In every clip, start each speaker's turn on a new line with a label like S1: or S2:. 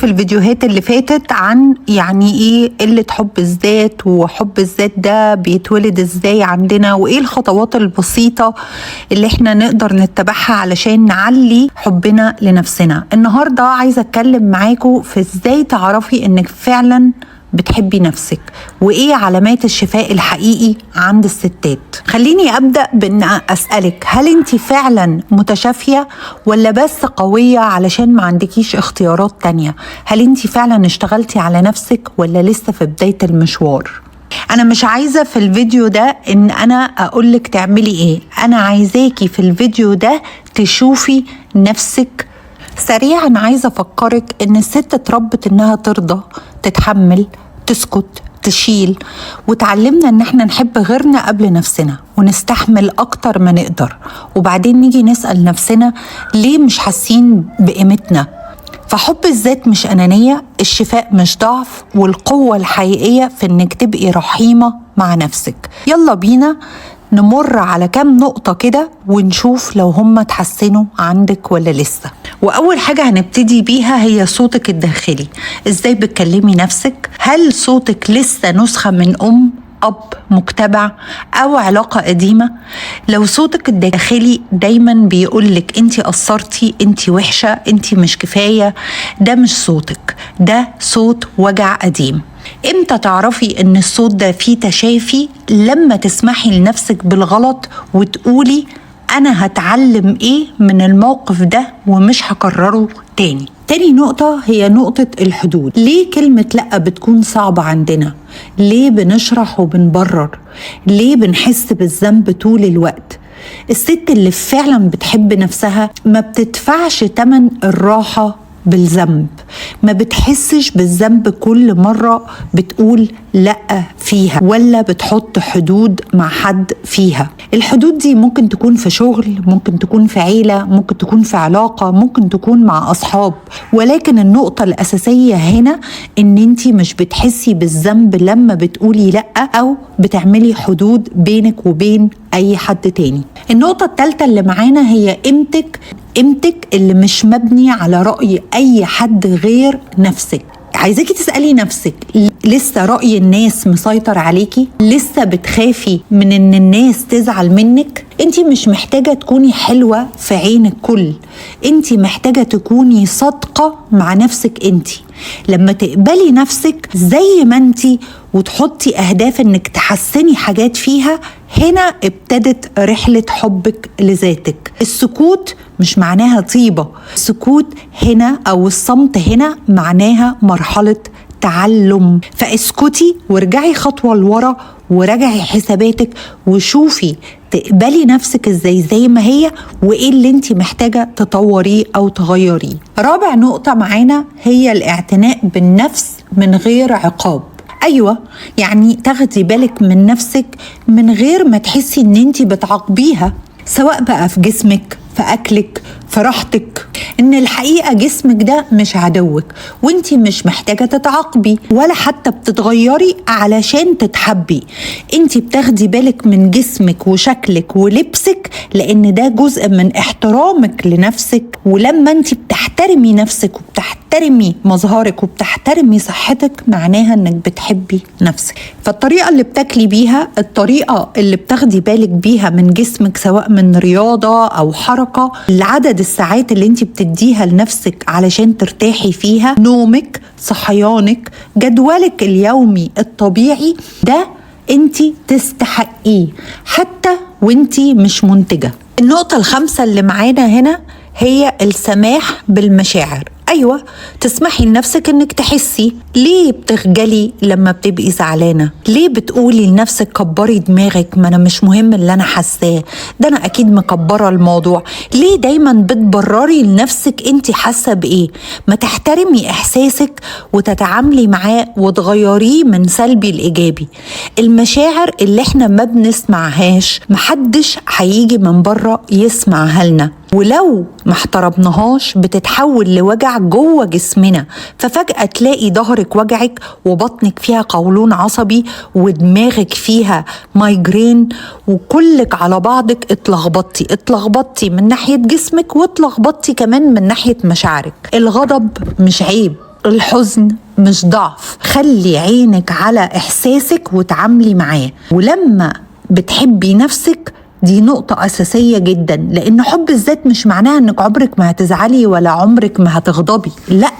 S1: في الفيديوهات اللي فاتت عن يعني ايه قلة حب الذات، وحب الذات ده بيتولد ازاي عندنا، وايه الخطوات البسيطة اللي احنا نقدر نتبعها علشان نعلي حبنا لنفسنا. النهاردة عايزة اتكلم معاكم في ازاي تعرفي انك فعلا بتحبي نفسك، وايه علامات الشفاء الحقيقي عند الستات. خليني ابدا بان اسالك، هل انت فعلا متشافيه ولا بس قوية علشان ما عندكيش اختيارات تانية؟ هل انت فعلا اشتغلتي على نفسك ولا لسه في بداية المشوار؟ انا مش عايزه في الفيديو ده ان انا اقولك تعملي ايه، انا عايزاكي في الفيديو ده تشوفي نفسك. سريعا عايزه افكرك ان الست اتربت انها ترضى، تتحمل، تسكت، تشيل، وتعلمنا ان احنا نحب غيرنا قبل نفسنا ونستحمل اكتر ما نقدر، وبعدين نيجي نسأل نفسنا ليه مش حاسين بقيمتنا. فحب الذات مش أنانية، الشفاء مش ضعف، والقوة الحقيقية في انك تبقي رحيمة مع نفسك. يلا بينا نمر على كام نقطة كده ونشوف لو هم اتحسنوا عندك ولا لسه. وأول حاجة هنبتدي بيها هي صوتك الداخلي. ازاي بتكلمي نفسك؟ هل صوتك لسه نسخة من أم، أب، مجتمع، أو علاقة قديمة؟ لو صوتك الداخلي دايما بيقولك انتي قصرتي، انتي وحشة، انتي مش كفاية، ده مش صوتك، ده صوت وجع قديم. امتى تعرفي ان الصوت ده فيه تشافي؟ لما تسمحي لنفسك بالغلط وتقولي انا هتعلم ايه من الموقف ده ومش هكرره تاني. تاني نقطة هي نقطة الحدود. ليه كلمة لأ بتكون صعبة عندنا؟ ليه بنشرح وبنبرر؟ ليه بنحس بالذنب طول الوقت؟ الست اللي فعلا بتحب نفسها ما بتدفعش تمن الراحة بالذنب، ما بتحسش بالذنب كل مرة بتقول لأ فيها ولا بتحط حدود مع حد فيها. الحدود دي ممكن تكون في شغل، ممكن تكون في عيلة، ممكن تكون في علاقة، ممكن تكون مع أصحاب، ولكن النقطة الأساسية هنا إن انتي مش بتحسي بالذنب لما بتقولي لأ أو بتعملي حدود بينك وبين أي حد تاني. النقطة الثالثة اللي معانا هي قيمتك، قيمتك اللي مش مبني على رأي أي حد غير نفسك. عايزاكي تسألي نفسك، لسه رأي الناس مسيطر عليكي؟ لسه بتخافي من ان الناس تزعل منك؟ انتي مش محتاجة تكوني حلوة في عين الكل، انتي محتاجة تكوني صادقة مع نفسك. انتي لما تقبلي نفسك زي ما انتي وتحطي اهداف انك تحسني حاجات فيها، هنا ابتدت رحلة حبك لذاتك. السكوت مش معناها طيبة، السكوت هنا أو الصمت هنا معناها مرحلة تعلم. فاسكتي وارجعي خطوة لورا وراجعي حساباتك وشوفي تقبلي نفسك ازاي زي ما هي، وايه اللي انت محتاجة تطوريه او تغيريه. رابع نقطة معانا هي الاعتناء بالنفس من غير عقاب. ايوه، يعني تاخدي بالك من نفسك من غير ما تحسي ان انت بتعاقبيها، سواء بقى في جسمك، في اكلك، في راحتك. ان الحقيقة جسمك ده مش عدوك، وانتي مش محتاجه تتعاقبي ولا حتى بتتغيري علشان تتحبي. انتي بتاخدي بالك من جسمك وشكلك ولبسك لان ده جزء من احترامك لنفسك. ولما انتي بتحترمي نفسك وبتحترمي مظهرك وبتحترمي صحتك، معناها انك بتحبي نفسك. فالطريقه اللي بتاكلي بيها، الطريقة اللي بتاخدي بالك بيها من جسمك، سواء من رياضة او حركة، العدد الساعات اللي انت بتديها لنفسك علشان ترتاحي فيها، نومك، صحيانك، جدولك اليومي الطبيعي، ده انت تستحقيه حتى وانت مش منتجة. النقطة الخامسة اللي معانا هنا هي السماح بالمشاعر. ايوه، تسمحي لنفسك انك تحسي. ليه بتخجلي لما بتبقي زعلانة؟ ليه بتقولي لنفسك كبري دماغك، ما انا مش مهم اللي انا حاساه ده، انا اكيد مكبره الموضوع؟ ليه دايما بتبرري لنفسك انت حاسه بايه؟ ما تحترمي احساسك وتتعاملي معاه وتغيريه من سلبي لايجابي. المشاعر اللي احنا ما بنسمعهاش محدش هيجي من بره يسمعها لنا، ولو ما احترمناهاش بتتحول لوجع جوه جسمنا. ففجأة تلاقي ظهرك وجعك، وبطنك فيها قولون عصبي، ودماغك فيها migraine، وكلك على بعضك اتلخبطتي. اتلخبطتي من ناحية جسمك، واتلخبطتي كمان من ناحية مشاعرك. الغضب مش عيب، الحزن مش ضعف، خلي عينك على إحساسك وتعاملي معاه. ولما بتحبي نفسك دي نقطة أساسية جدا، لأن حب الذات مش معناها أنك عمرك ما هتزعلي ولا عمرك ما هتغضبي، لأ،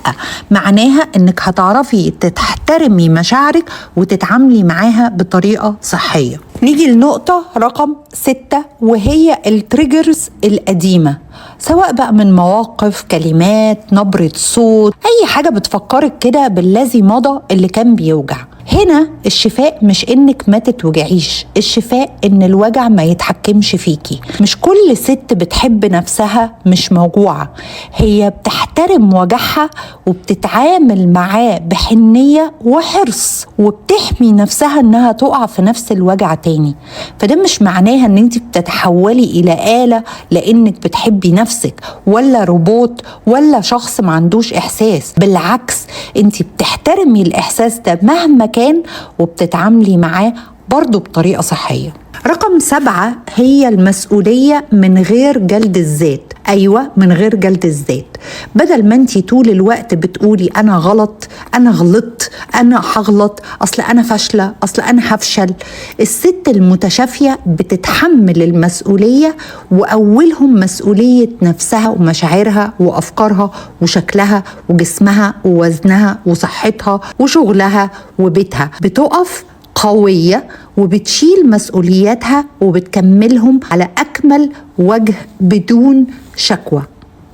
S1: معناها أنك هتعرفي تحترمي مشاعرك وتتعاملي معاها بطريقة صحية. نيجي لنقطة رقم 6 وهي ال triggers القديمة، سواء بقى من مواقف، كلمات، نبرة صوت، أي حاجة بتفكرك كده بالذي مضى اللي كان بيوجع. هنا الشفاء مش إنك ما تتوجعيش، الشفاء إن الوجع ما يتحكمش فيكي. مش كل ست بتحب نفسها مش موجوعة، هي بتحترم وجعها وبتتعامل معاه بحنية وحرص، وبتحمي نفسها إنها تقع في نفس الوجع تاني. فده مش معناها إن انت بتتحولي إلى آلة لإنك بتحبي نفسك، ولا روبوت، ولا شخص ما عندوش إحساس. بالعكس، انت بتحترمي الإحساس ده مهما كان وبتتعاملي معاه برضو بطريقة صحية. رقم 7 هي المسؤولية من غير جلد الذات. أيوة، من غير جلد الذات. بدل ما انتي طول الوقت بتقولي أنا غلط، أنا غلطت، أنا هغلط، أصل أنا فاشلة، أصل أنا هفشل، الست المتشافية بتتحمل المسؤولية، وأولهم مسؤولية نفسها ومشاعرها وأفكارها وشكلها وجسمها ووزنها وصحتها وشغلها وبيتها. بتقف قوية وبتشيل مسؤولياتها وبتكملهم على أكمل وجه بدون شكوى،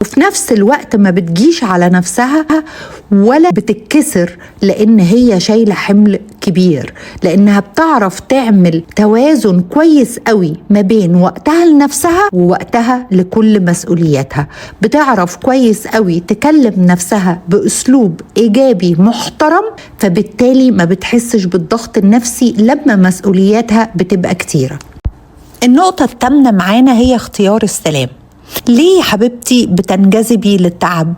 S1: وفي نفس الوقت ما بتجيش على نفسها ولا بتتكسر لأن هي شايلة حمل كبير، لأنها بتعرف تعمل توازن كويس قوي ما بين وقتها لنفسها ووقتها لكل مسؤولياتها. بتعرف كويس قوي تكلم نفسها بأسلوب إيجابي محترم، فبالتالي ما بتحسش بالضغط النفسي لما مسؤولياتها بتبقى كتيرة. النقطة الثامنة معانا هي اختيار السلام. ليه يا حبيبتي بتنجذبي للتعب؟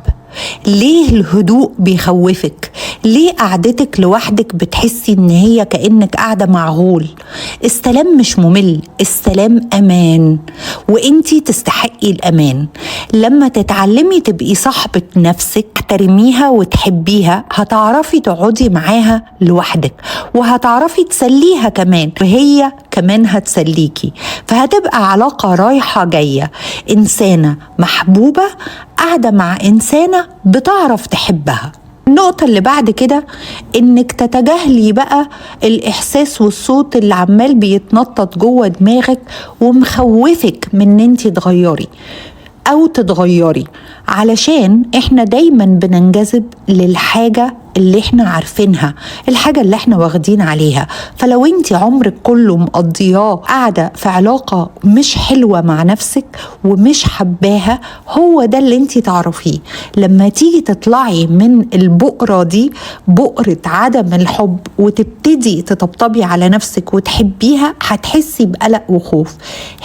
S1: ليه الهدوء بيخوفك؟ ليه قعدتك لوحدك بتحسي ان هي كأنك قاعدة مع غول؟ السلام مش ممل، السلام امان، وانتي تستحقي الامان. لما تتعلمي تبقي صاحبة نفسك، تحترميها وتحبيها، هتعرفي تقعدي معاها لوحدك، وهتعرفي تسليها كمان، وهي كمان هتسليكي، فهتبقى علاقة رايحة جاية. إنسانة محبوبة قاعدة مع إنسانة بتعرف تحبها. النقطة اللي بعد كده إنك تتجاهلي بقى الإحساس والصوت اللي عمال بيتنطط جوه دماغك ومخوفك من إن انتي تغيري أو تتغيري، علشان إحنا دايما بننجذب للحاجة اللي إحنا عارفينها، الحاجة اللي إحنا واخدين عليها. فلو انتي عمرك كله مقضياه قاعدة في علاقة مش حلوة مع نفسك ومش حباها، هو ده اللي انتي تعرفيه. لما تيجي تطلعي من البؤرة دي، بؤرة عدم الحب، وتبتدي تطبطبي على نفسك وتحبيها، هتحسي بقلق وخوف.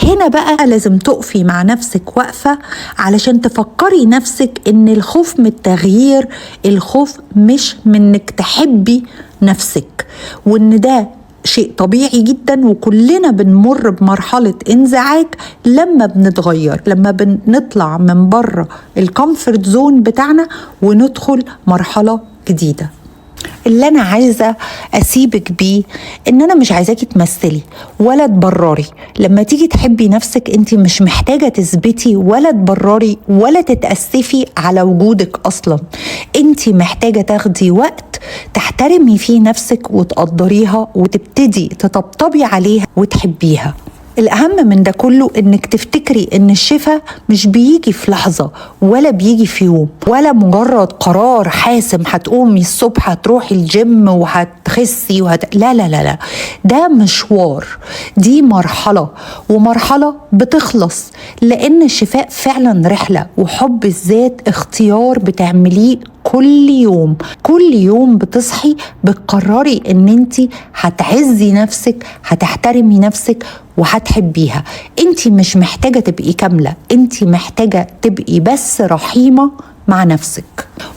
S1: هنا بقى لازم تقفي مع نفسك وقفة علشان تفكري نفسك ان الخوف من التغيير، الخوف مش منك تحبي نفسك، وان ده شيء طبيعي جدا، وكلنا بنمر بمرحلة انزعاج لما بنتغير، لما بنطلع من بره ال comfort zone بتاعنا وندخل مرحلة جديدة. اللي أنا عايزة أسيبك بيه إن أنا مش عايزاكي تمثلي ولا تبرري. لما تيجي تحبي نفسك أنت مش محتاجة تثبتي ولا تبرري ولا تتأسفي على وجودك أصلا. أنت محتاجة تاخدي وقت تحترمي فيه نفسك وتقدريها وتبتدي تطبطبي عليها وتحبيها. الأهم من ده كله إنك تفتكري إن الشفاء مش بيجي في لحظة ولا بيجي في يوم ولا مجرد قرار حاسم هتقومي الصبح هتروحي الجيم وهتخسي لا لا لا لا، ده مشوار، دي مرحلة، ومرحلة بتخلص، لأن الشفاء فعلا رحلة، وحب الذات اختيار بتعمليه كل يوم. كل يوم بتصحي بتقرري ان انتي هتعزي نفسك، هتحترمي نفسك وهتحبيها. انتي مش محتاجة تبقي كاملة، انتي محتاجة تبقي بس رحيمة مع نفسك.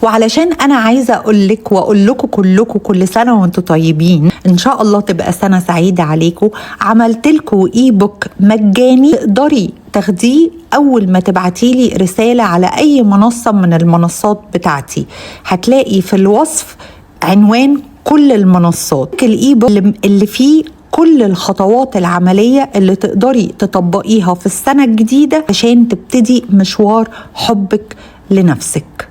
S1: وعلشان انا عايزه اقول لك واقول لكم كلكم كل سنة وانتم طيبين، ان شاء الله تبقى سنة سعيدة عليكم، عملت لكم e-book مجاني تقدري تاخديه اول ما تبعتيلي رسالة على اي منصة من المنصات بتاعتي. هتلاقي في الوصف عنوان كل المنصات. ال e-book اللي فيه كل الخطوات العملية اللي تقدري تطبقيها في السنة الجديدة عشان تبتدي مشوار حبك لنفسك.